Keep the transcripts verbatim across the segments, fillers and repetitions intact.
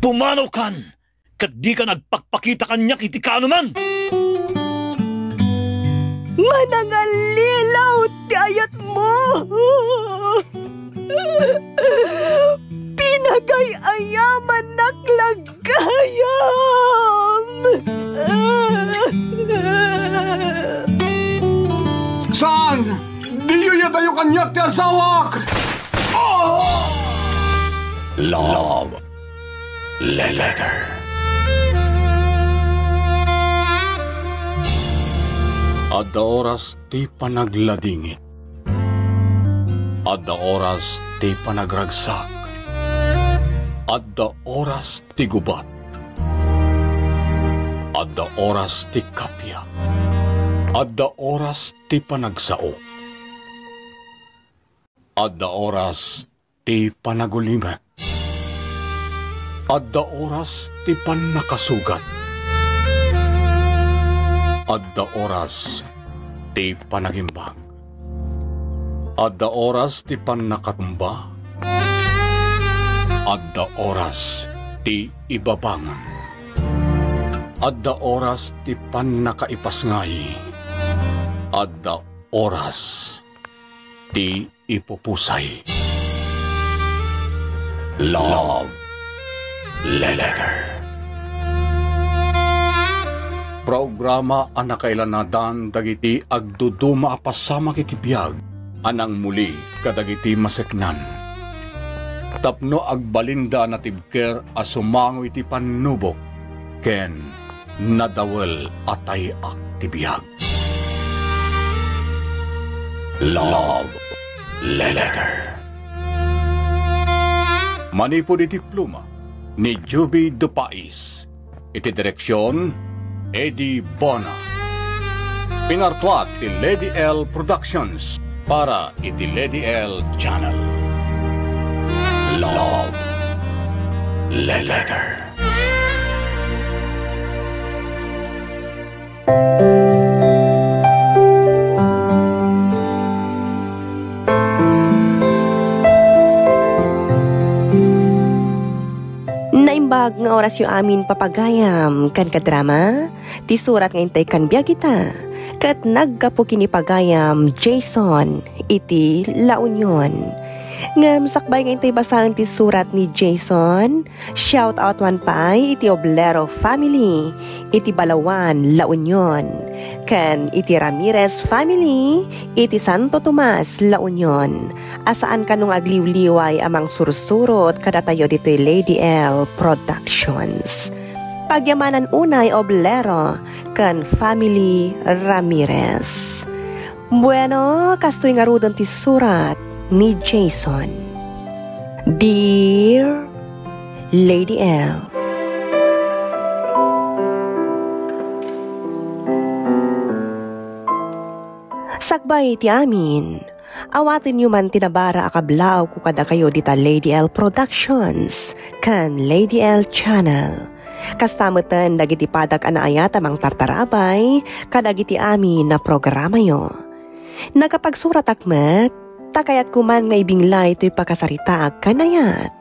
Pumanaw kan, ket dika agpakpakita kaniak iti kaanoman. Manangallilaw ti ayatmo. Pinagay-ayamannak la gayam! Saan? Diyo iyadayo kaniak ti asawak! Oh! Love Letter. Adda oras ti panagladingit. Adda oras ti panagragsak. Adda oras ti gubat. Adda oras ti kappia. Adda oras ti panagsao. Adda oras ti panagulimek. Adda oras ti pannakasugat. Adda oras ti panagimbag. Adda oras ti pannakatumba. Adda oras ti ibabangon. Adda oras ti pannakaipasngay. Adda oras ti ipupusay. Love Letter. Programa a nakailanadan dagiti agduduma a pasamak iti biag a nangmuli kadagiti maseknan, tapno agbalinda a natibker a sumango iti pannubok ken nadawel a tay-ak ti biag. Love Letter. Manipud iti pluma ni Juby Dupais, iti direksion, Eddie Bona. Pinartuak ti Lady L Productions para iti Lady L Channel. Love Letter. Naimbag nga orasyo amin, papagayam, kan kadrama, ti surat nga intay kan biag ita, ket naggapu ken ni pagayam Jason iti La Union. Ngem sakbay nga intay basaen ti surat ni Jason, shout out man pay iti Oblero family iti Balawan, La Union, ken iti Ramirez family iti Santo Tomas, La Union, a saan kano nga agliwliway a mangsursurot kadatayo ditoy Lady L Productions. Pagyamanan unay, Oblero ken family Ramirez. Bueno, kastoy ngaruden ti surat ni Jason. Dear Lady L, sakbay ti amin, awatenyo man ti nabara a kablawko kadakayo dita Lady L Productions ken Lady L Channel. Kasta metten dagiti padak a naayat a mangtartarabay kadagiti amin a programayo. Nakapagsuratak met ta kayatko man nga ibinglay toy pakasaritaak kan ayat.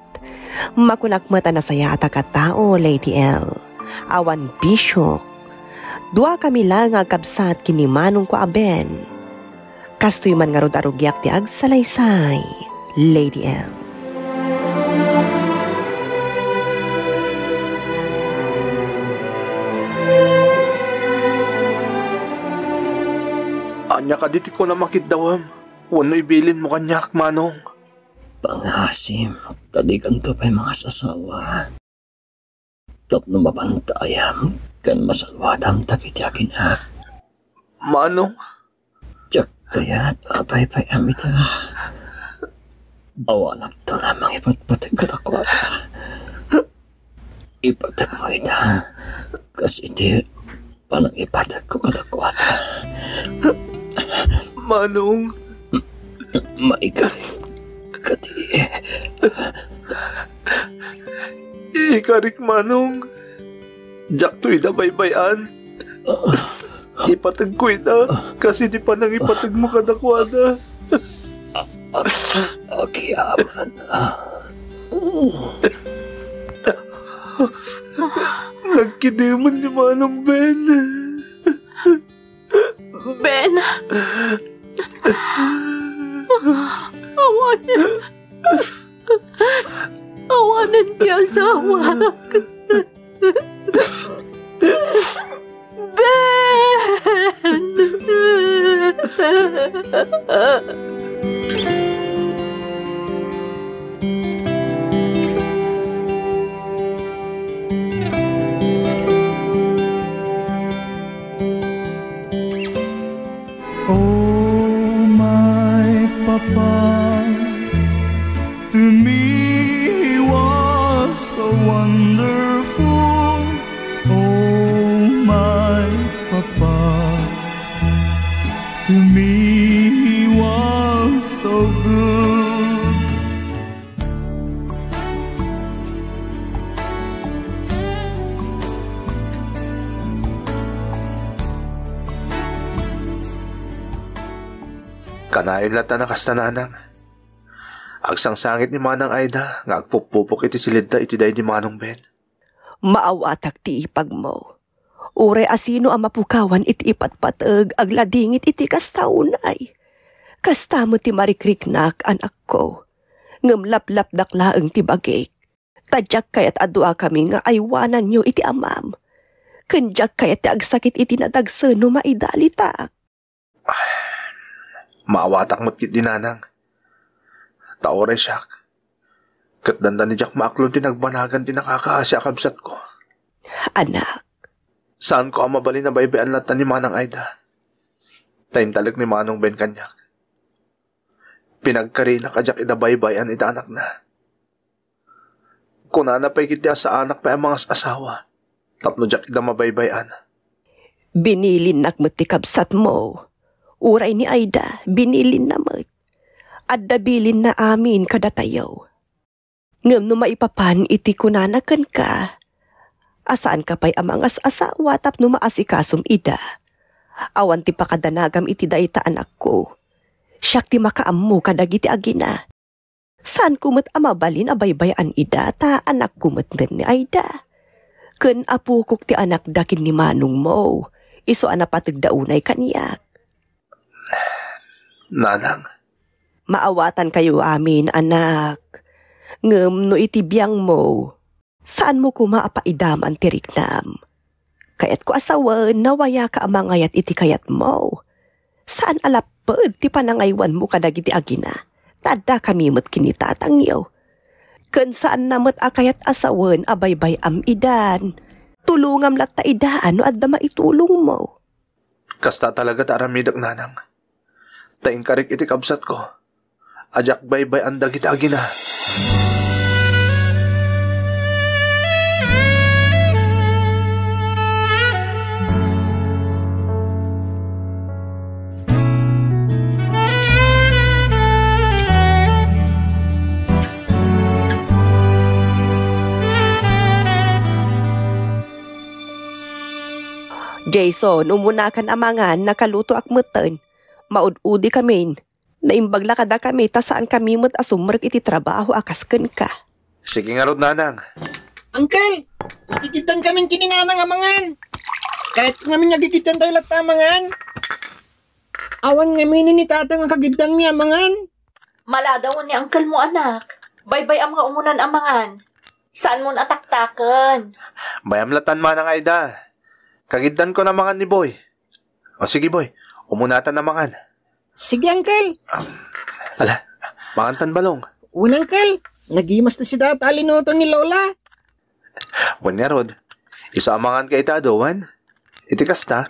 Makunak met a nasayaatak a tao, Lady L. Awan bisiok. Duakami la nga agkabsat ken ni manongko a Ben. Kastoy man ngarud a rugiak ti agsalaysay, Lady L. Ania kadi ti kunam a kiddawem wenno ibilinmo kaniak, Manong? Pangaasim ta dikanto pay mangasasawa. Tapno mapantayam ken masalwadam dagiti aginak. Manong? Diak kayat a baybay-am ita. Awanakto la a mangipatpateg kadakuada. Ipategmo ita kas iti panangipategko kadakuada. Manong. Maikarim kadi. Ikarik, Manong. Diakto ida baybay-an. Ipategko ita, kas iti panangipategmo kadakuada. Agyamanak. Nagkidemen ni Manong Ben. Ben. Awanen. Awanen ti asawak. Ben! Oh, my papa, to me he was so wonderful. Oh, my papa, to me he was so good. Kanayon latta a kasta, nanang. Agsangsangit ni Manang Aida nga agpuppupok iti silidda iti daydi Manong Ben. Maawatak ti ipagmo. Uray a sino a mapukawan iti ipatpateg agladingit iti kasta unay. Kasta met ti marikriknak, anakko. Ngem laplapdak laeng ti bagik. Ta diak kayat a duakami nga aywananyo iti amam. Ken diak kayat ti agsakit iti nadagsen no maidalitak. Maawatak met ketdi, nanang. Ta uray siak, ket dandani diak maaklon ti nagbanagan ti nakakaasi a kabsatko. Anak. Saanko a mabalin a baybay-an latta ni Manang Aida. Ta intalek ni Manong Ben kaniak. Pinagkarinak a diak ida baybay-an ita anakna. Kunana pay ketdi a saanak pay a mangas-asawa tapno diak ida mabaybay-an. Binilinnak met ti kabsatmo. Uray ni Aida, binilinna met. Adda bilinna amin kadatayo. Ngem no maipapan iti kunana kenka, a saanka pay a mangas-asawa tapno maasikasom ida, awan ti pakadanagam iti dayta, anakko. Siak ti makaammo kadagiti agina. Saanko met a mabalin a baybay-an ida ta anakko met ni Aida. Ken apokok ti anakda ken ni manongmo, isu a napategda unay kaniak. Nanang. Maawatankayo amin, anak. Ngem no iti biangmo, saanmo koma a paidaman ti riknam. Kayatko a sawen, nawayaka a mangayat iti kayatmo. Saan a lapped ti panangaywanmo kadagiti agina, ta addakami met ken ni tatangyo. Ken saanna met a kayat a sawen a baybay-am idan. Tulongam latta ida no adda maitulongmo. Kasta talaga ti aramidek, nanang. Ta inkarik iti kabsatko a diak baybay-an dagiti agina. Jason, umunakan a mangan, nakalutoak metten. Maud-udikamin. Naimbag la kadakami ta saankami met a sumrek iti trabaho a kas kenka. Sige ngarud, nanang. Uncle, makikiddankamin ken ni nanang a mangan. Kayatko ngamin nga kikiddantayo latta a mangan. Awan ngamin ni tatang a kagiddanmi a mangan. Maladaw ni uncle mo, anak. Baybay-am nga umunan a mangan. Saanmon a taktaken. Bayam latan, Manang Aida. Kagiddanko a mangan ni Boy. O sige, Boy. Umunatan a mangan. Sige, uncle. Ala, mangantan, Balong. Wen, uncle. Nagimas ti sida ta alinuto ni Lola. Wen ngarud, isu a manganka ita adu, wen? Iti kasta,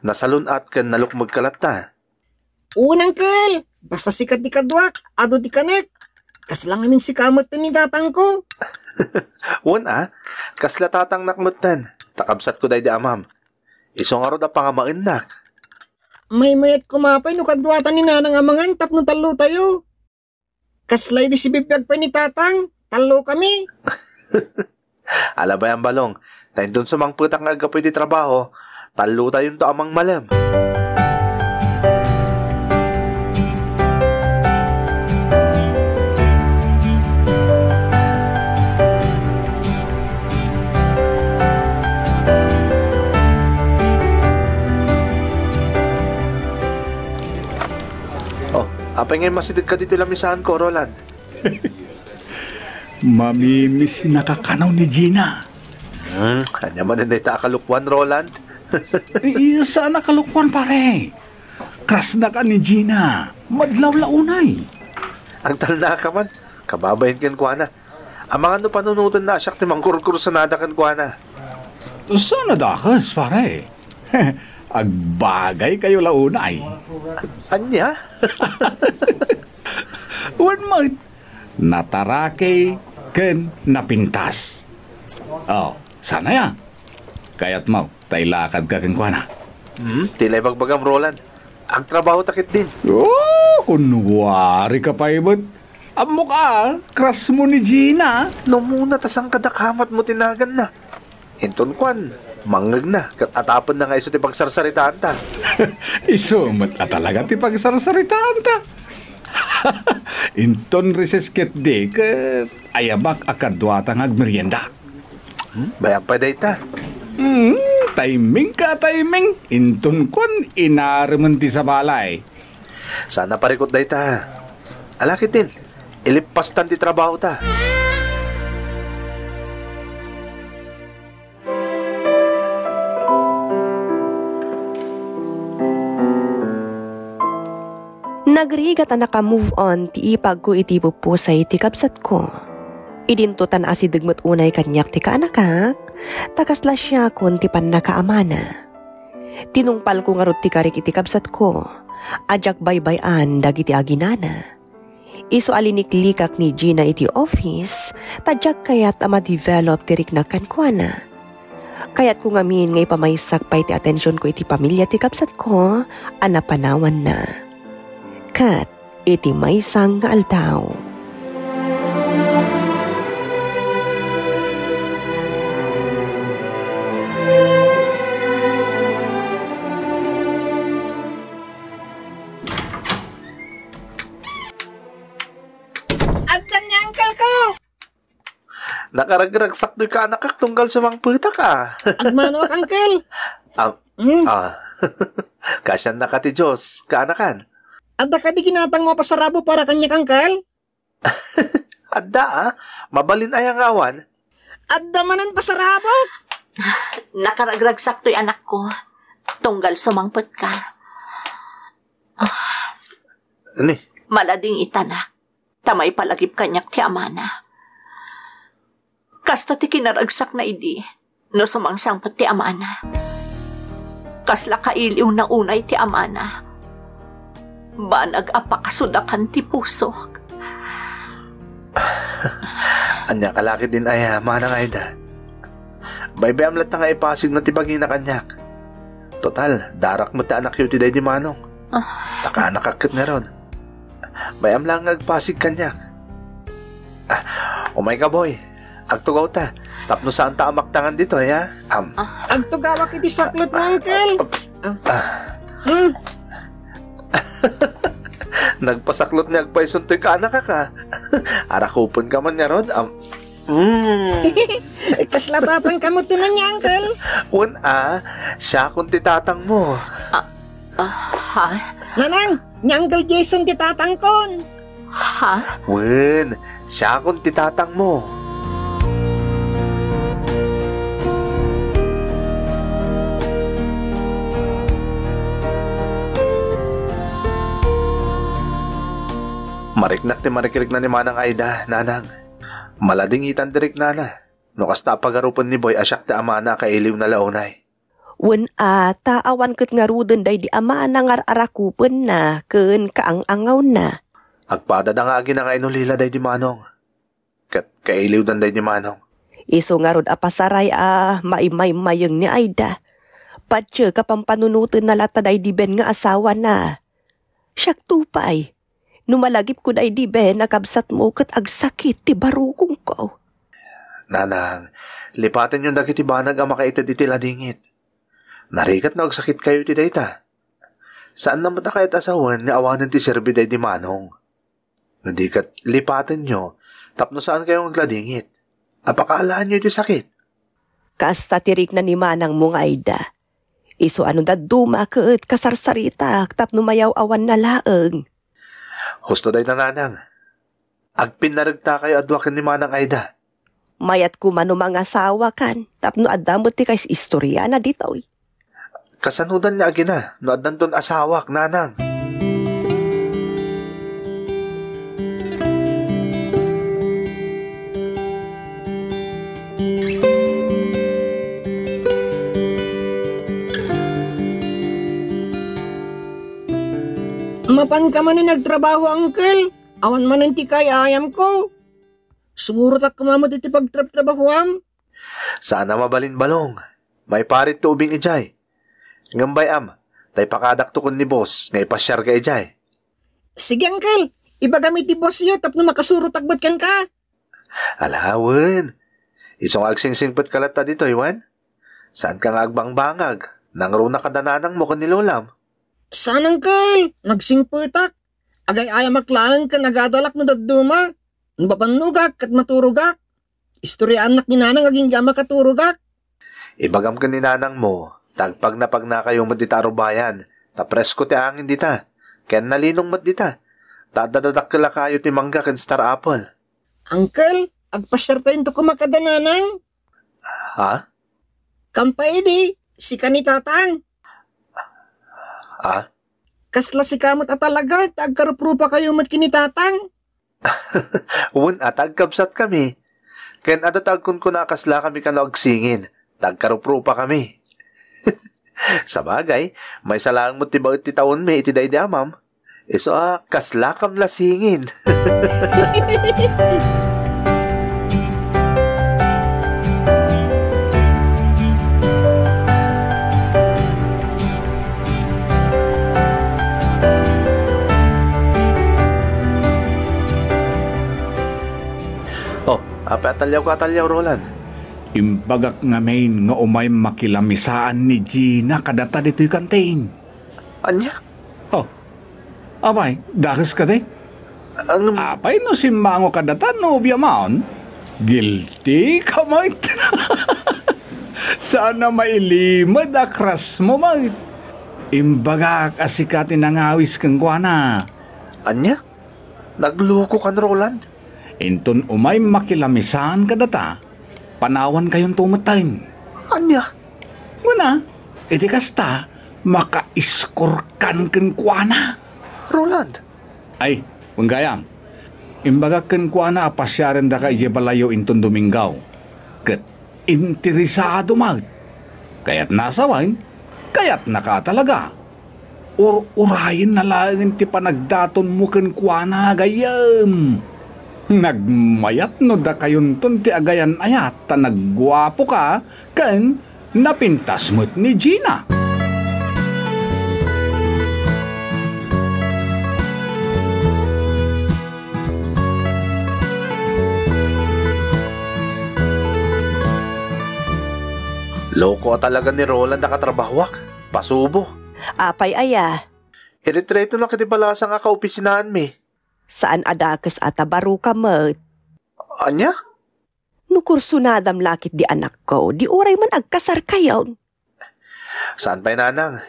nasalun-at ken nalukmegka latta. Wen, uncle. Basta sika ti kaduak, adu ti kanek. Kasla ngamin sika met ni tatangko. Wen a, kasla tatangnak metten, ta kabsatko daydi amam. Isu ngarud a pangamaennak. Maymayat koma pay no kaduatan ni nanang a mangan tapno tallotayo. Kasla idi sibibiag pay ni tatang, tallokami. Ala, bayam, Balong, ta inton sumangpetak nga aggapu iti trabaho, Tallotayonto a mangmalem. Oh, apay ngay masideg ka ditoy lamisaanko, Roland? Mamimisnaka kano ni Gina. Hmm, ania manen dayta a kalokoan, Roland? I-, saan a kalokoan, pare. Crush-na ka ni Gina. Madlaw la unay. Agtalna ka man. Kababain kenkuana. Amangan no panunotenna a siak ti mangkurkursanada kenkuana. Saan a dakes, pare. Agbagaykayo la unay. Ania? Wen met, nataraki ken napintas. Oh, saan aya? Kayatmo ta ilakadka kenkuana? Hmm, ti la ibagbagam, Roland. Agtrabaho ta ketdin. Oh, kunwari ka pay met. Ammok a, crush mo ni Gina. No muna ta saan kadakamatmo ti naganna. Inton kuan, mangngegna ket atapenna nga isu ti pagsarsaritaanta. Isu met a talaga ti pagsarsaritaanta. Inton recess ketdi ket ayamak a kaduata nga agmerienda. Hmm, bayag pay dayta. Hmm, timing ka, timing. Inton kuan, inaremen ti sabalay. Saan a parikut dayta. Ala ketdin, ilippastan ti trabahota. Nagrigat a naka-move on ti ipagko iti pupusay ti kabsatko. Idinto ta naasideg met unay kaniak ti kaanakak, ta kasla siakon ti pannakaamana. Tinungpalko ngarud ti karik iti kabsatko, a diak baybay-an dagiti aginana. Isu a liniklikak ni Gina iti office, ta diak kayat a ma-develop ti riknak kenkuana. Kayatko ngamin nga ipamaysak pay ti atensionko iti pamilia ti kabsatko a napanawanna. Ket iti maysa nga aldaw. Adda ni uncle ko! Nakaragragsak toy kaanakak tunggal sumangpetak a. Agmanoak, uncle. Ah, Hmm. ah. Kasiannaka ti Diyos, kaanakan. Adda kadi ginatangmo a pasarabo para kaniak, uncle? Adda, ah. Mabalin aya nga awan? Adda manen pasarabok. Nakaragragsak toy anakko. Tunggal sumangpetka. Ni? Malading itanak. Ta maipalagip kaniak ti amana. Kasto ti kinaragsakna idi no sumangsangpet ti amana. Kasla kailiwna unay ti amana. Banag a pakasudakan ti pusok. Ania ka la ketdin aya, Manang Aida? Baybay-am latta nga ipasigna ti bagina kaniak. Total, darak met ti anakyo iti daydi Manong. Ah. Ta kaanakak ket ngarud. Bay-am laeng nga agpasig kaniak. Ah, umayka, boy. Agtugawta. Tapno saanta a maktangan ditoy, ha? Am. Ah. Agtugawak iti saklotmo, uncle. Ah. Ah. Hmm. Nagpasaklot ni agpayson toy kaanakak, ha? Arakupenka man ngarud, am. Mm. Kasla tatangka met ti ania, uncle? Wen a, siakon ti tatangmo. Ah, ah, ha? Nanang, ni Uncle Jason ti tatangkon. Ha? Wen, siakon ti tatangmo. Mariknak ti marikrikna ni Manang Aida, Nanang. Malading itan ti riknana. No kasta a pagarupen ni Boy a siak ti amana a kailiwna la unay. Wen a, ta awan ket ngaruden daydi amana nga ar-arakupenna ken kaang-angawna. Agpadada nga agina nga inulila daydi Manong. Ket kailiwdan daydi Manong. Isu ngarud a pasaray a maimaymayeng ni Aida. Patse ka pampanunotenna latta daydi Ben nga asawana. Siakto pay. No malagipko daydi Ben a kabsatmo ket agsakit ti barukongko. Nanang, lipatenyon dagiti banag a makaited iti ladingit. Narigat no agsakitkayo iti dayta. Saanna met a kayat a sawen nga awanen ti serbi daydi manong. No di ket lipatenyo tapno saankayo nga agladingit. Apakaalaanyo iti sakit. Kasta ti rikna ni manangmo nga Aida. Isu a no dadduma ket kasarsaritak tapno mayaw-awanna laeng. Husto dayta, nanang. Agpinnaregtakayo a dua ken ni Manang Aida. Mayat koma no mangasawakan tapno adda met ti kais-istoriana ditoy. Kasanodan nga agina no addanton asawak, nanang? Mapanka manen agtrabaho, uncle? Awan manen ti kaay-ayamko. Sumurotak koma met iti pagtrabtrabahoam. Saan a mabalin, Balong. Maiparit ti ubing idiay. Ngem bay-am, ta ipakadakto ken ni boss nga ipasiarka idiay. Sige, uncle. Ibagam iti bossyo tapno makasurotak met kenka. Ala wen. Isu nga agsingsingpetka latta ditoy, wen? Saanka nga agbangbangag? Nangruna kada nanangmo ken ni lolam. Saan, uncle. Nagsingpetak. Agay-ayamak laeng ken agadalak no dadduma. No babannogak ket maturogak. Istoriaannak ni nanang agingga a makaturogak. Ibagam ken ni nanangmo, ta agpagnapagnakayo met dita a rubayan, ta presko ti angin dita, ken nalinong met dita, ta adda dadakkel a kayo ti mangga ken star apple. Uncle, agpasiartayonto koma kada nanang. Ha? Kampay idi, sika ni tatang. Ha? Kasla sika met a talaga ta agkaruprupakayo met ken ni tatang. Wen a, ta agkabsatkami. Ken adda ta agkunkuna a kaslakami kano agsingin, ta agkaruprupakami. Sabagay, maysa laeng met ti baet ti tawenmi iti daydi amam. Isu a, kaslakam la singin. Oh, apay a talliawka a talliaw, Roland? Imbagak ngamin nga umay makilamisaan ni Gina kadata ditoy kantin. Ania? Oh, apay, dakes kadi? Ang Apay no simmango kadata, nobiam? Guilty ka met. Saan a mailimed a crush mo met. Imbagak a sika ti nangawis kenkuana. Ania? Nagluko kan, Roland? Inton umay makilamisaan kadata, panawankayonto metten. Ania? Kuna, iti kasta, makaiskorkan kenkuana. Roland! Ay, wen gayam. Imbagak kenkuana a pasiarendaka idiay balayyo inton Domingo. Ket interesado met. Kayatna a sawen, kayatnaka a talaga. Ur-urayenna laengen ti panagdatonmo kenkuana, gayyem. Nagmayat no dakayonton ti agayan-ayat ta nagguapoka ken napintas met ni Gina. Loko a talaga ni Roland a katrabahoak. Pasubo. Apay aya? Iretretonak iti balasang a kaopisinaanmi. Saan a dakes a tabaroka met. Ania? No kursunadam la ketdi, anakko, di uray man agkasarkayon. Saan pay, nanang.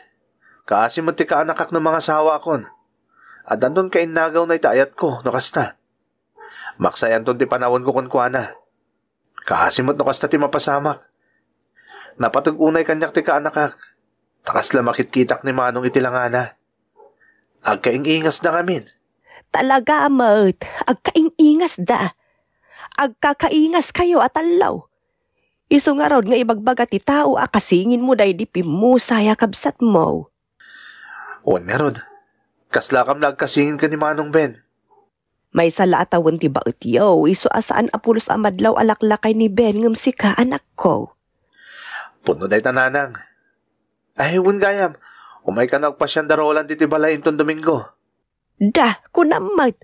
Kaasi met ti kaanakak no mangasawakon. Addanton kainnagawna iti ayatko no kasta. Maksayanton ti panawenko kenkuana. Kaasi met no kasta ti mapasamak. Napateg unay kaniak ti kaanakak, ta kasla makitkitak ni Manong iti langana. Agkaing-ingasda ngamin. Talaga met, agkaing-ingasda. Agkakaingaskayo a tallo. Isu ngarud nga ibagbaga ti tao a kasinginmo daydi pimmusay a kabsatmo. Wen ngarud, kaslakam la agkasingin ken ni Manong Ben. Maysa la a tawen ti baetyo, isu a saan a pulos a madlaw a laklakay ni Ben ngem sika, anakko. Pudno dayta, nanang. Ay, wen gayam, umay kano agpasian da Roland ditoy balay inton Domingo. Da, kunam met.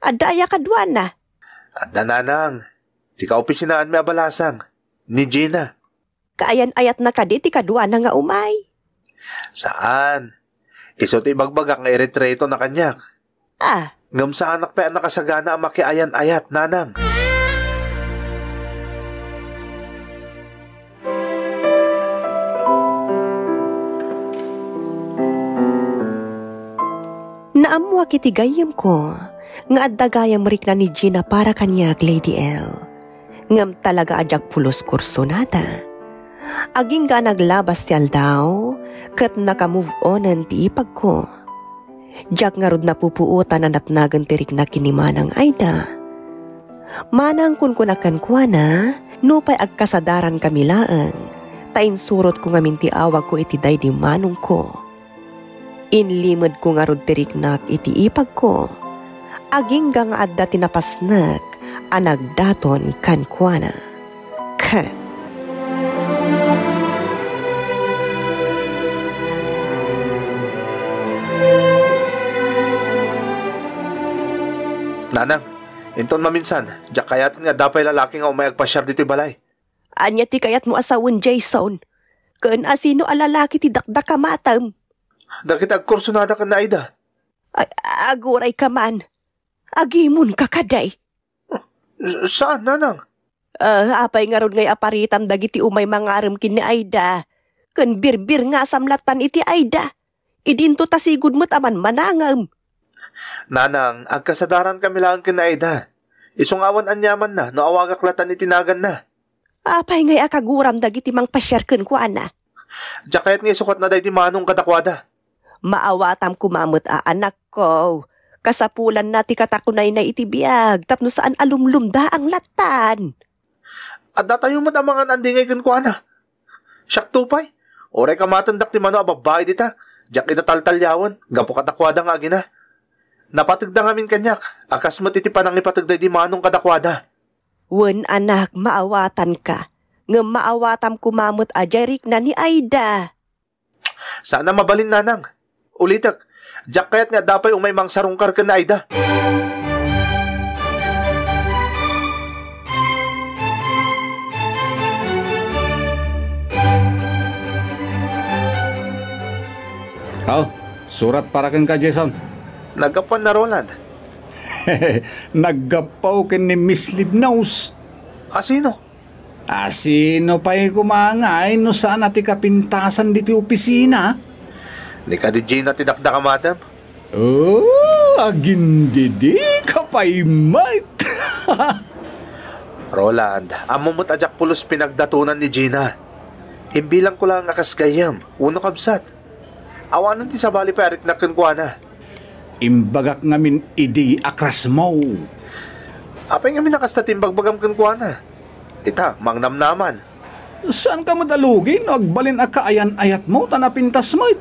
Adda aya kaduana? Adda, nanang. Ti kaopisinaanmi a balasang, ni Gina. Kaayan-ayatna kadi ti kaduana nga umay? Saan. Isu ti ibagbagak nga iretreto na kaniak. Ah. Ngem saanak pay a nakasagana a makiayan-ayat, nanang. Naammoak iti gayyemko nga adda gayam rikna ni Gina para kaniak, Lady L. Ngem talaga a diak pulos kursunada. Agingga a naglabas ti aldaw, ket naka-move onen ti ipagko. Diak ngarud napupuotan a natnagen ti rikna ken ni Manang Aida. Manang, kunkunak kenkuana, nupay agkasadaran kami laeng, ta insurotko ngamin ti awagko iti daydi manongko. Inlimedko ngarud ti riknak iti ipagko, agingga nga adda ti napasnek a nagdaton kenkuana. Ket Nanang, inton maminsan, diak kayaten nga adda pay lalaki nga umay agpasiar ditoy balay. Ania ti kayatmo a sawen, Jason? Ken asino a lalaki ti dakdakamatem? Dagiti agkursunada ken ni Aida. Ay, agurayka man. Agimonka kadi. Saan, nanang? Ah, apay ngarud ngay aparitam dagiti umay mangarem ken ni Aida? Ken birbirngasam lattan iti Aida. Idinto ta sigud met a manmanangem. Nanang, agkasadaran kami laeng ken ni Aida. Isu nga awan aniamanna no awagak lattan iti naganna. Apay ngay a kaguram dagiti mangpasiar kenkuana? Diak kayat nga isukatna daydi manong kadakuada. Maawatam koma met a, anakko. Kasapulanna ti katakunayna iti biag tapno saan a lumlumdaang lattan. Addatayo met a mangan-andingay kenkuana. Siakto pay, uray kamatendak ti mano a babbai dita, diak ida taltaliawen gapu kadakuada nga agina. Napategda ngamin kaniak a kas met iti panangipateg daydi manong kadakuada. Wen, anak, maawatanka. Ngem maawatam koma met a diay rikna ni Aida. Saan a mabalin, nanang. Ulitek, diak kayat nga adda pay umay mangsarungkar ken ni Aida. Oh, surat para kenka, Jason. Naggapuan na, Roland. Naggapu ken ni Miss Libnaus. Asino? Asino pay koma ngay no saan a ti kapintasan ditoy opisina? Ni kadi Gina ti dakdakamatem? Oh, agindidika pay met. Roland, ammom met a diak pulos pinagdatonan ni Gina. Imbilangko laeng a kas gayyem, wenno kabsat. Awanen ti sabali pay a riknak kenkuana. Imbagak ngamin idi a krasmo. Apay ngamin a kasta ti imbagbagam kenkuana? Ita, mangnamnaman. Saanka met a lugi no agbalin a kaayan-ayatmo ta napintas met?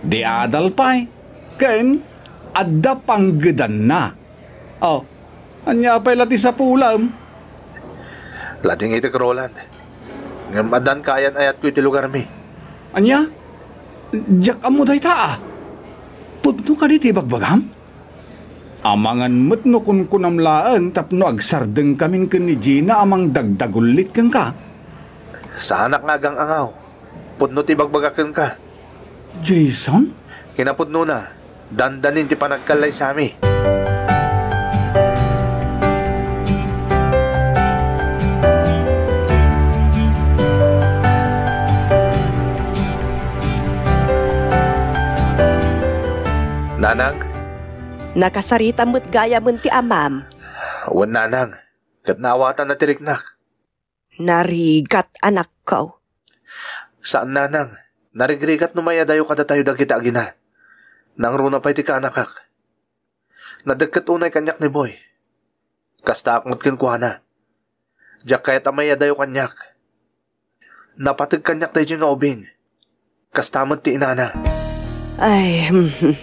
Di adal pay. Ken adda panggedanna. Oh, ania pay la ti sapulem? Ladingitek, Roland. Ngem addan kaayan-ayatko iti lugarmi. Ania? Diak ammo dayta a. Pudno kadi ti ibagbagam? Amangan met no kunkunam laeng tapno agsardengkamin ken ni Gina a mangdagdagullit kenka. Saanak nga agang-angaw. Pudno ti ibagbagak kenka. Jason? Kinapudnona, dandanin ti panagkallaysami. Nanang? Nakasarita met gayamen ti amam. Wen, nanang, ket naawatanna ti riknak. Narigat, anakko. Saan, nanang. Narigrigat no may-adayo kadatayo dagiti agina. Nangruna pay ti kaanakak. Nadekket unay kaniak ni Boy. Kastaak met kenkuana. Diak kayat a may-adayo kaniak. Napateg kaniak daydiay nga ubing. Kasta met ti inana. Ay, hmm.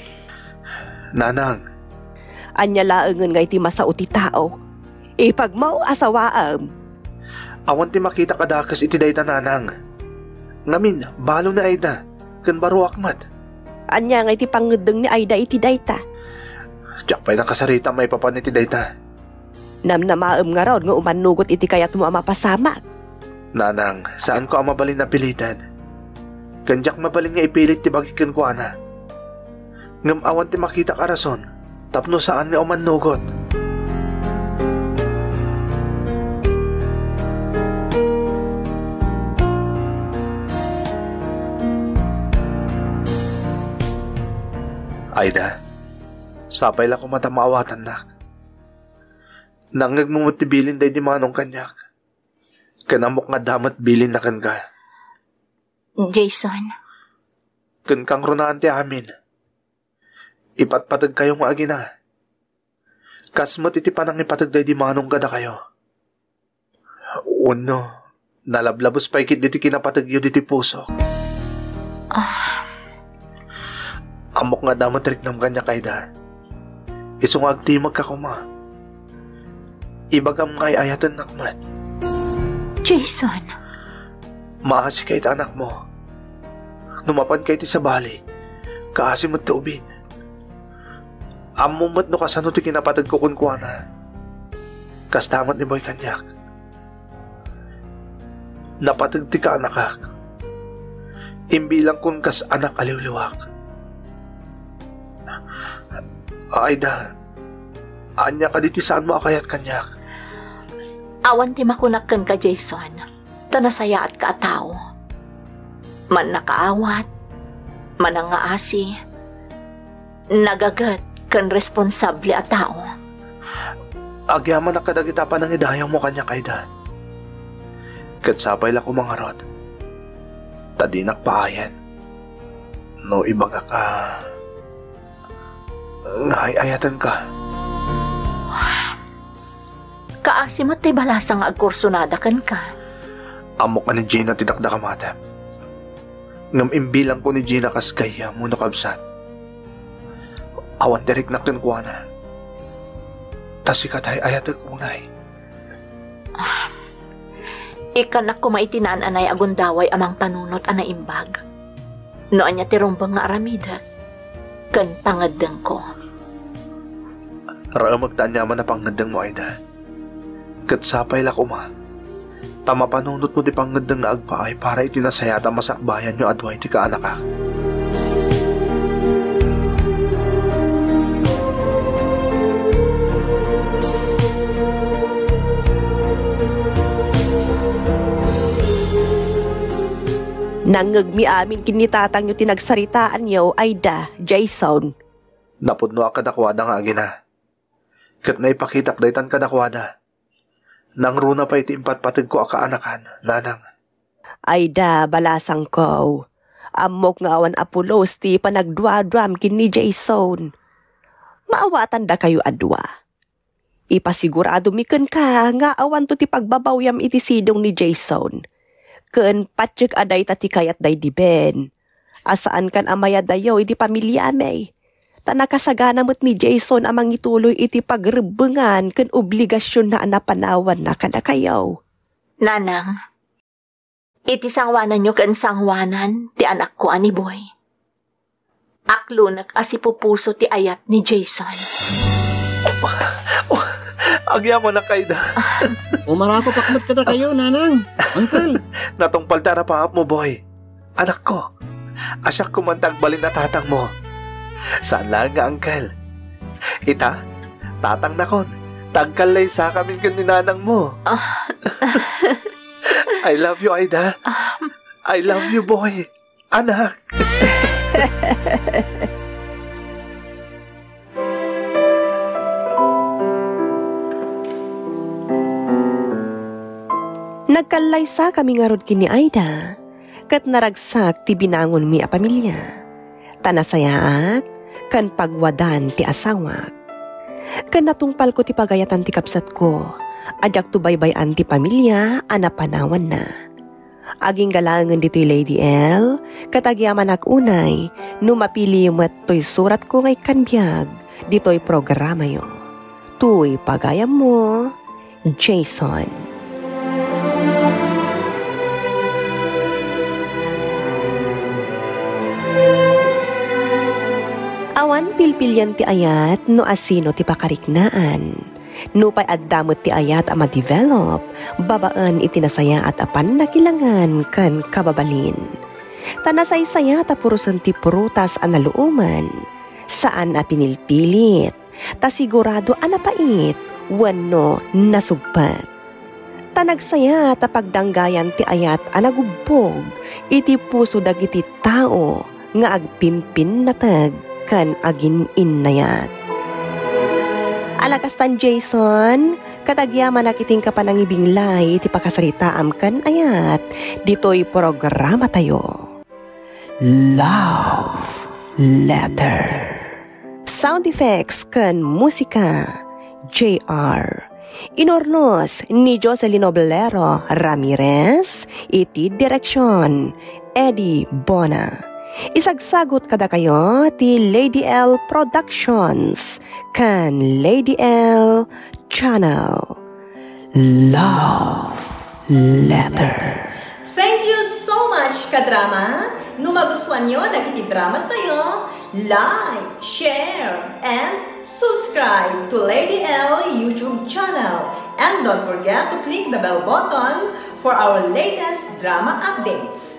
Nanang. Ania laengen nga iti masao ti tao? Ipagmo, asawaem. Awan ti makitak a dakes iti dayta, nanang. Ngamin, balo ni Aida, ken baroak met. Ania nga iti pangngeddeng ni Aida iti dayta? Diak pay nakasarita maipapan iti dayta. Namnamaem ngarud nga umannugot iti kayatmo a mapasamak. Nanang, saanko a mabalin a piliten. ken diak mabalin nga ipilit ti bagik kenkuana. Ngem awan ti makitak a rason tapno saan nga umannugot. Aida, sapay la koma ta maawatannak. Nangngegmo met ti bilin daydi manong kaniak. Ken ammok nga adda met bilinna kenka. Jason. Ken kangrunaan ti amin. Ipatpategkayo nga agina. Kas met iti panangipateg daydi manong kadakayo. Wenno, nalablabes pay ketdi ti kinapategyo ditoy pusok. Ah. Ammok nga adda met riknam kaniak, Aida. Isu nga agtimegka koma. Ibagam nga ay-ayatennak met. Jason. Maasika iti anakmo. No mapanka iti sabali, kaasi met ti ubing. Ammom met no kasano ti kinapategko kenkuana. Kasta met ni Boy kaniak. Napateg ti kaanakak. Imbilangkon kas anak a liwliwak. Aida, ania kadi ti saanmo a kayat kaniak? Awan ti makunak kenka, Jason, ta nasayaatka a tao. Mannakaawat, manangngaasi, nagaget ken responsable a tao. Agyamanak kadagita panangidayawmo kaniak, Aida. Ket sapay la koma ngarud, ta dinak paayen no ibagak a nga ay-ayatenka. Kaasi met ti balasang nga agkursunada kenka. Ammok a ni Gina ti dakdakamatem. Ngem imbilangko ni Gina kas gayyem wenno kabsat. Awan ti riknak kenkuana. Ta sika ti ay-ayatek unay. Ah, ikkannak koma iti naan-anay a gundaway a mangpanunot a naimbag. No ania ti rumbeng nga aramidek ken pangeddengko. Raemek ta aniaman a pangeddengmo, Aida. Ket sapay la koma ta mapanunotmo ti pangeddeng nga agpaay para iti nasayaat a masakbayanyo a dua iti kaanakak. Nangngegmi amin ken ni tatangyo ti nagsaritaanyo, Aida, Jason. Napudnoak kadakuada nga agina. Ket naipakitak daytan kadakuada. Nangruna pay ti impatpategko a kaanakan, nanang. Aida, balasangko. Ammok nga awan a pulos ti panagduaduam ken ni Jason. Maawatandakayo a dua. Ipasiguradomi kenka nga awanto ti pagbabawyam iti sidong ni Jason. Ken patiek a dayta ti kayat daydi Ben. A saankan a mayadayo iti pamiliami. Ta nakasagana met ni Jason a mangituloy iti pagrebbengan ken obligasionna a napanawanna kadakayo. Nanang, iti sangoananyo ken sangoanan ti anakko a ni Boy, aklonek a sipupuso ti ayat ni Jason. Oh, oh, agyamanak, Aida. Umarapapak met kadakayo, Nanang, Uncle. Natungpal ti arapaapmo, Boy. Anakko, a siak koma ti agbalin a tatangmo. Saan laeng nga uncle. Ita, tatangnakon, ta agkallaysakamin ken ni nanangmo. Ah. I love you, Aida. Ah. I love you, Boy. Anak. Nagkallaysakami ngarud ken ni Aida, ket naragsak ti binangonmi a pamilia. Ta nasayaat ken pagwadan ti asawak. Ken natungpalko ti pagayatan ti kabsatko a diakto baybay-an ti pamilia a napanawanna. Agingga laengen ditoy Lady L, ket agyamanak unay no mapiliyo met toy suratko nga ikkan biag ditoy programayo. Toy pagayammo, Jason. Awan pilpilian ti ayat no asino ti pakariknaan. Nupay adda met ti ayat a ma-develop babaen iti nasayaat a pannakilangan ken kababalin. Ta nasaysayat a purosen ti prutas a naluoman, saan a pinilpilit, ta sigurado a napait wenno nasugpet. Ta nagsayat a pagdanggayan ti ayat a nagubbog iti puso dagiti tao nga agpimpinnateg ken agin-innayat. Ala kastan, Jason, ket agyamanak iti inka panangibinglay iti pakasaritaam ken ayat ditoy programatayo. Love Letter. Sound effects ken musika, J R. Inurnos ni Jocelyn Oblero Ramirez, iti direksyon, Eddie Bona. Isagsagot kadakayo ti Lady L Productions ken Lady L Channel. Love Letter. Thank you so much, kadrama. No magustuanyo dagiti dramas tayo, like, share, and subscribe to Lady L YouTube channel. And don't forget to click the bell button for our latest drama updates.